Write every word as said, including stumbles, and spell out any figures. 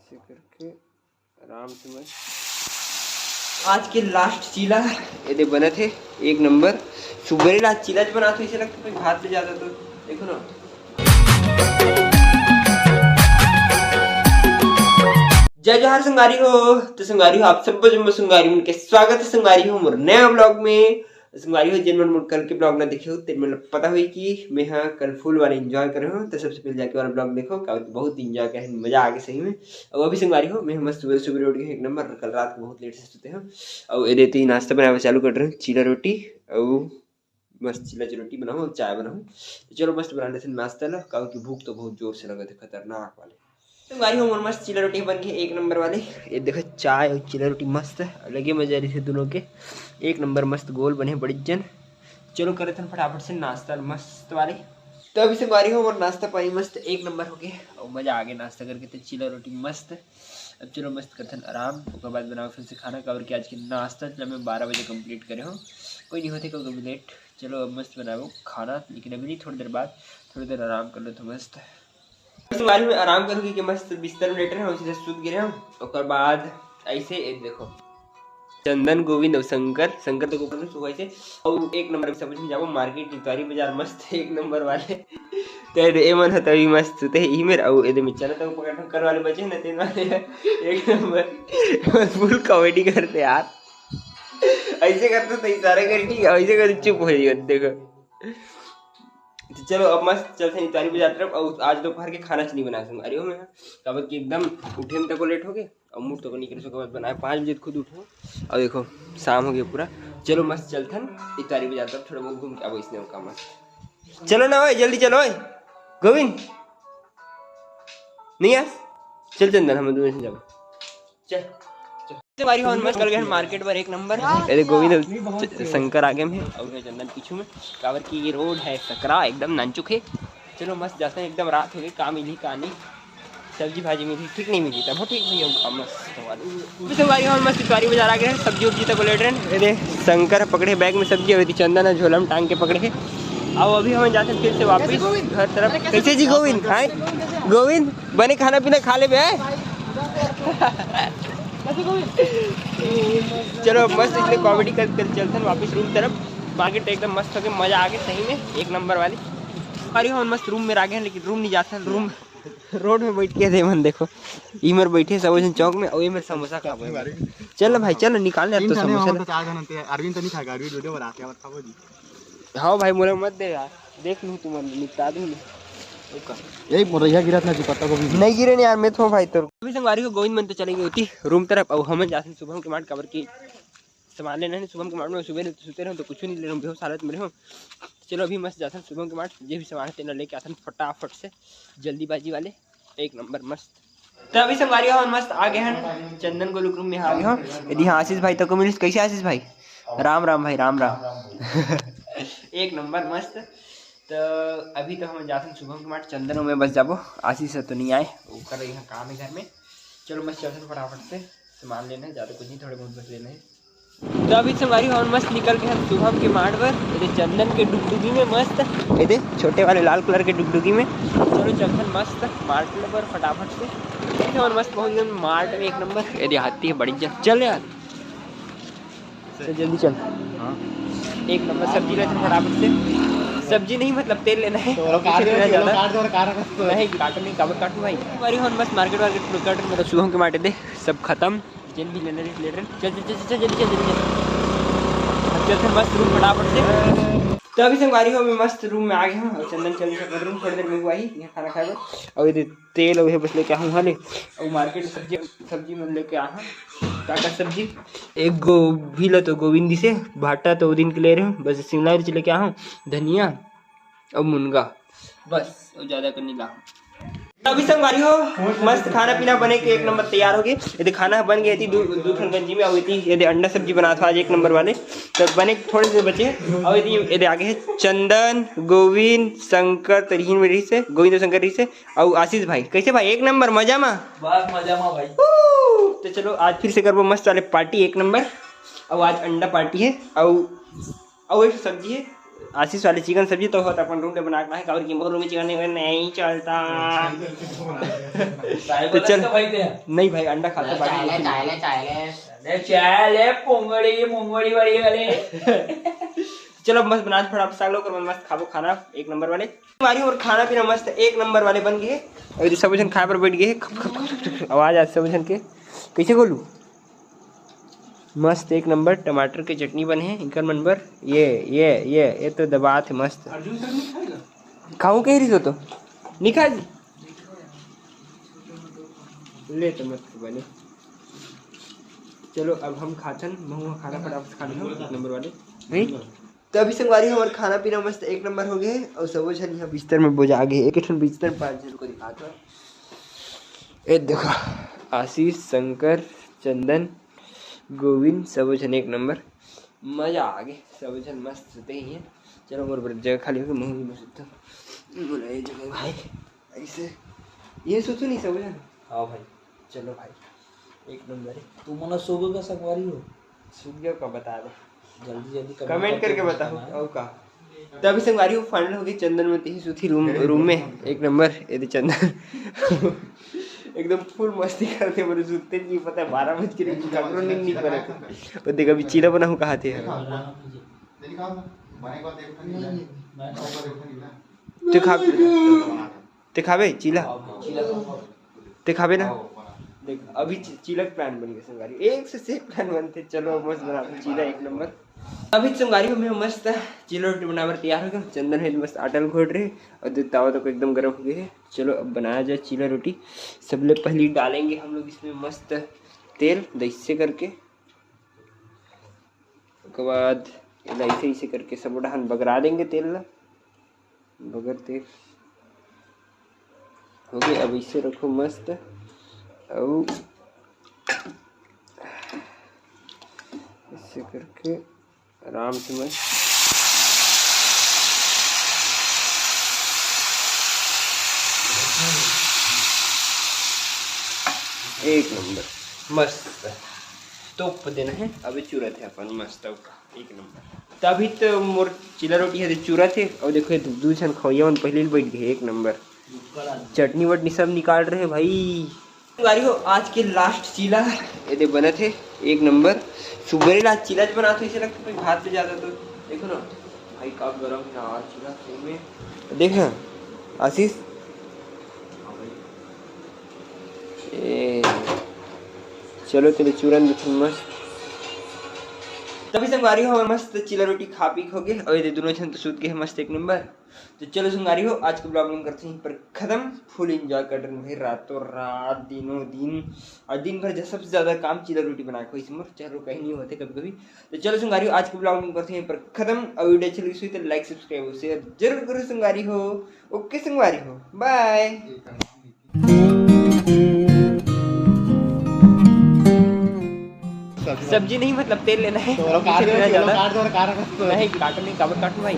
ऐसे करके आराम से मस्त। आज के लास्ट चीला एदे बनत हे, एक नंबर। सुबह ला चीला ज बनात हो, इसे लगता है भात ले जाता तो। देखो ना। जय जोहार संगवारी हो। तो संगवारी हो, आप सब जम्मो संगवारी मन के स्वागत है संगवारी हो मोर नया ब्लॉग में। संगवारी हो, जेन मन मोर कल के ब्लॉग ला देखे हो, तेन मन ला पता होही कि मैं हा कल फुल वाला एंजॉय करे हो। तो सबसे पहले जाके वाला ब्लॉग देखो, काबर कि बहुत एंजॉय करे, मजा आ गए सही में। अब अभी संगवारी हो, मैं हा मस्त सुबह सुबह उठ के एक नंबर, कल रात को बहुत लेट से सुते हो। और ये देती नाश्ता बनावे चालू कर रहे हो, चीला रोटी और मस्त चीला रोटी बनाओ, चाय बनाओ। तो चलो मस्त बना लेते हैं नाश्ता ला, काबर कि भूख तो बहुत जोर से लगत है, खतरनाक वाले। संगवारी हो, मोर मस्त चीला रोटी बन गई एक नंबर वाली। ये देखो, चाय और चीला रोटी मस्त है, अलगे मजा रही थे दोनों के। एक नंबर मस्त गोल बने बड़ी जन। चलो करत हन फटाफट से नाश्ता मस्त वाले। तो अभी संगवारी हो, मोर नाश्ता पानी मस्त एक नंबर हो गए और मजा आ गया नाश्ता करके। तो चीला रोटी मस्त। अब चलो मस्त करथन आराम, ओकर बाद बनाओ फिर से खाना, काबर कि आज के नाश्ता ला मैं बारह बजे कंप्लीट करे हो। कोई नहीं होते कभी कभी लेट। चलो अब मस्त बनाओ खाना, लेकिन अभी नहीं, थोड़ी देर बाद, थोड़ी देर आराम कर लो तो मस्त। संगवारी हो, आराम करके के मस्त बिस्तर में लेटे रहे हो, सीधा सूत गिरे हो। ओकर बाद ऐसे एक देखो, चंदन, गोविंद और शंकर, शंकर तो ऊपर में सुबह से। और एक नंबर समझ में जाबो मार्केट, इतवारी बाजार मस्त एक नंबर वाले। तो ये दे, ए मन ह तभी मस्त सुते ही मेर, और ये दे मिच्चा ना तो पकड़ कर वाले बचे ना, तेन वाले एक नंबर। फुल कॉमेडी करते यार, ऐसे करते तो इशारा करके ऐसे कर चुप हो जाइए। देखो, तो चलो अब मस्त चलते हैं इतवारी बाजार तरफ। और आज दोपहर के खाना च नहीं बनाए संगवारी हो मैं, काबर कि एकदम उठे में तको लेट हो गए और मुड़ तको नहीं करे सको, बस बनाए पाँच बजे खुद उठो। और देखो, शाम हो गया पूरा। चलो मस्त चलथन इतवारी बाजार तरफ, थोड़ा बहुत घूम के अब इसने का मस्त। चलो ना ओए, जल्दी चलो ओए गोविंद, नहीं यार, चल चंदन, हम दोनों से जाओ। चल, चल। हमारी हम मस्त कर गए मार्केट पर एक नंबर। अरे गोविंद, शंकर आगे में और चंदन पीछू में, काबर कि ये रोड है सकरा, एकदम नानचुक है। चलो मस्त जाते हैं, एकदम रात हो गई, का मिली का नहीं, सब्जी भाजी मिली, ठीक नहीं मिली तब ठीक भैया, का मस्त वाला। अभी तो भाई हम मस्त इतवारी बाजार आ गए हैं, सब्जी उब्जी तक लेट रहे हैं। ये दे, शंकर पकड़े बैग में सब्जी, अभी चंदन है झोला में टांग के पकड़े है। अब अभी हम जाते हैं फिर से वापस घर तरफ। कैसे जी गोविंद? हाय गोविंद, बने खाना पीना खा ले बे। चलो अब मस्त इसलिए कॉमेडी कर, कर चलते हैं वापस रूम तरफ। मार्केट एकदम मस्त हो गई, मजा आ गया सही में, एक नंबर वाली। अरे हम मस्त रूम में आ गए हैं, लेकिन रूम नहीं जाते हैं, रूम रोड में बैठ के दे मन देखो, इमर बैठे सब झन चौक में, और इमर समोसा खा रहे हैं। चल ना भाई, चल ना, निकाल ले अब तो तीन जने समोसा हम ले। तो चार जने थे, अरविंद तो नहीं खाएगा, अरविंद वीडियो बनाते हैं, खाओ जी। हाँ भाई, मोला मत दे यार, देख लूँ तुमन निपटा दूँ मैं। यही मोरैया गिरत ना जी, पत्ता गोभी। नहीं गिरे नहीं यार, मैं तो भाई तो। अभी संगवारी हो, गोविंद मन तो चले गए होती रूम तरफ, और हम जाते हैं शुभम के मार्ट, काबर की सामान लेना है शुभम के मार्ट में। सुबह ले सुते रहो तो कुछ नहीं ले रहा हूँ, बेहोश हालत में रहो। चलो अभी मस्त जाते हैं शुभम के मार्ट, ये भी सामान है तेना लेके आते हैं फटाफट से, जल्दीबाजी वाले, एक नंबर मस्त। तो अभी संगवारी हो, हम मस्त आ गए हैं चंदन गोलू के रूम में, आ गए हो। यदि हाँ आशीष भाई तो को मिलिस, कैसे आशीष भाई? राम राम भाई, राम राम। एक नंबर मस्त। तो अभी तो हम जाते हैं शुभम के मार्ट, चंदन में बस जाबो, आशीष तो नहीं आए, वो कर रही है काम है घर में। चलो मस्त चलते हैं फटाफट से, सामान लेना है, ज़्यादा कुछ नहीं, थोड़े बहुत बस लेना है। तो अभी संगवारी हो, हम मस्त निकल के हम शुभम के मार्ट पर, ये दे चंदन के डुगडुगी में मस्त, ये दे छोटे वाले लाल कलर के डुगडुगी में। चलो चलते हैं मस्त मार्ट पर फटाफट से। ये दे हम मस्त पहुँच गए मार्ट में एक नंबर। ये दे हाथी है बड़ी जन, चल यार। चल जल्दी चल। हाँ। एक नंबर सब्जी लेते हैं फटाफट से। सब्जी नहीं, मतलब तेल लेना है। तो काट दे, ज़्यादा। काट दे और काट दे। नहीं, काटो नहीं, काबर काटूँ भाई? हमारी हम बस मार्केट वार्केट काट, मतलब शुभम के मार्ट दे, सब खत्म। जेन भी लेना है, ले रहे हैं। चल, चल, चल, चल, जल्दी चल, जल्दी चल। अब चलते हैं मस्त रूम फटाफट से। तो अभी संगवारी हो, मैं मस्त रूम में आ गया हूँ और चंदन चल गया रूम, थोड़ी देर में वो आही, यहाँ खाना खाएगा। और ये तेल अउ हे बस लेके आहूँ, हाँ ले। अउ मार्केट सब्जी, सब्जी मन लेके आहूँ। का का सब्जी? एक गोभी ल तो गोविंद दिसे, भाटा तो ओ दिन के ले रहे हूँ, बस शिमला मिर्च लेके आहूँ, धनिया अउ मुनगा, बस, अउ ज्यादा कर नहीं ला। अभी संगवारी हो, मस्त खाना पीना बने के एक नंबर तैयार हो गए। ये दे खाना बन गए थी दू, दू ठन गंजी में, अउ ये दे अंडा सब्जी बनात हो आज एक नंबर वाले। तो बने थोड़े से बचे, अउ ये दे, ये दे आगे है चंदन, गोविंद, शंकर, तो रहीन में रही से, गोविंद शंकर रही से, अउ आशीष भाई, कैसे भाई? एक नंबर, मजा मा? बस मजा मा भाई। तो चलो, आज फिर से करबो मस्त वाले पार्टी, एक नंबर। अउ आज अंडा पार्टी है, अउ, अउ एक सब्जी है, आशीष वाले चिकन सब्जी तो होता, अपन रूम में बना के लाए, काबर कि मोर रूम में चिकन नहीं, नहीं चलता। तो चल। नहीं भाई, अंडा खाता, चाय ले, चाय ले, चाय ले। अरे चाय ले, पोंगड़ी, मोंगड़ी वाली वाले। चलो, मस्त बना फटाफट साग लोग, और मस्त खाबो खाना एक नंबर वाले। हमारी और खाना पीना मस्त एक नंबर वाले बन गए, और ये सब जन खाए पर बैठ गए। खप, खप, खप, खप, खप, आवाज आज सब जन के कैसे बोलू। मस्त एक नंबर टमाटर के चटनी बने हे, इकर मन बर ये, ये, ये, ये तो दबात हे मस्त। अर्जुन सर नहीं खाएगा? खाऊं कह रही हो तो? नहीं खा जी? ले तो मत बने। चलो अब हम खाथन, महू खाना फटाफट खा लेहूं एक नंबर वाले। नहीं? तो अभी संगवारी हमर खाना पीना मस्त एक नंबर हो गए, और सबो झन यहाँ बिस्तर में बोजा गए। एक ठन बिस्तर पाँच झन को दिखाता। ए देखो, आशीष, शंकर, चंदन, गोविंद, सबो झन एक नंबर। मजा आ गए, सबो झन मस्त सुते ही हैं। चलो, मोर बर जगह खाली हो गई, महू भी मैं सुता। बोला, "ये जगह भाई, ऐसे, ये सुतू नहीं सबो झन?" हाँ भाई। चलो भाई, एक नंबर है। तू मना सोबे का संगवारी हो? सुत गया का बता दो। जल्दी, जल्दी comment करके बताओ, अउ का। तो अभी संगवारी हो, final हो गई, चंदन में तेही सुथी रूम, रूम में, एक नंबर, ये दे चंदन। एकदम full मस्ती करते, बोले सुतते नहीं पता, बारह बज के, लेकिन ककरो नींद नहीं पड़े। वो देख, अभी चीला बनाहूं कहा थे। ते खा, ते खाबे चीला? ते खाबे ना? देख, अभी ची-, चीला के plan बन गए संगवारी, एक से से plan बनते। चलो, अब मस्त बनाते चीला, एक नंबर। अभी संगवारी हो, मैं मस्त चीला रोटी बनाबर तैयार हो गया। चंदन है मस्त आटा ल घोट रहे, और दे तावा तो एकदम गर्म हो गए है। चलो, अब बनाया जाए चीला रोटी। सबले पहले डालेंगे हम लोग इसमें मस्त तेल, दैसे करके, ओकर बाद एला ऐसे, ऐसे करके सब डहान बगरा देंगे तेल ला। बगर तेल हो गए। अब ऐसे रखो मस्त, अउ ऐसे करके आराम से मस्त। एक नंबर, मस्त। तोप देना है, अभी चूरत है अपन मस्त का, एक नंबर। तभी तो मोर चीला रोटी है, चूरत है। और देखो, ये दू, दू झन खवैया मन पहले ही बैठ गए, एक नंबर। चटनी वटनी सब निकाल रहे भाई। संगवारी हो, आज के last चीला एदे बनत हे, एक नंबर। सुबह ला चीला ज बनात हो, ऐसे लगता है भात ले जाता तो। देखो ना भाई, का गरम है ना आज चीला, सही में। देख ना आशीष, ए, चलो, चलो, चूरन देखो मस्त। तभी संगवारी हो, हमर मस्त चीला रोटी खा पी के हो गए। और ये दोनों झन तो सूत गए हैं मस्त एक नंबर। तो चलो संगवारी हो, आज का vlog हम करते हैं यहीं पर खत्म। Full enjoy कर रहे हैं भाई, रातों रात, दिनों दिन, और दिन भर जो सबसे ज्यादा काम चीला रोटी बना के, इस मोर चलो कहीं नहीं होते कभी कभी। तो चलो संगवारी हो, आज का vlog हम करते हैं यहीं पर खत्म। और video अच्छी लगी तो like, subscribe और share जरूर करो संगवारी हो। OK संगवारी हो, bye। सब्जी नहीं, मतलब तेल लेना है। तो काट दो, काट दो, काट दो। नहीं, काटो नहीं, काबर काटूं भाई?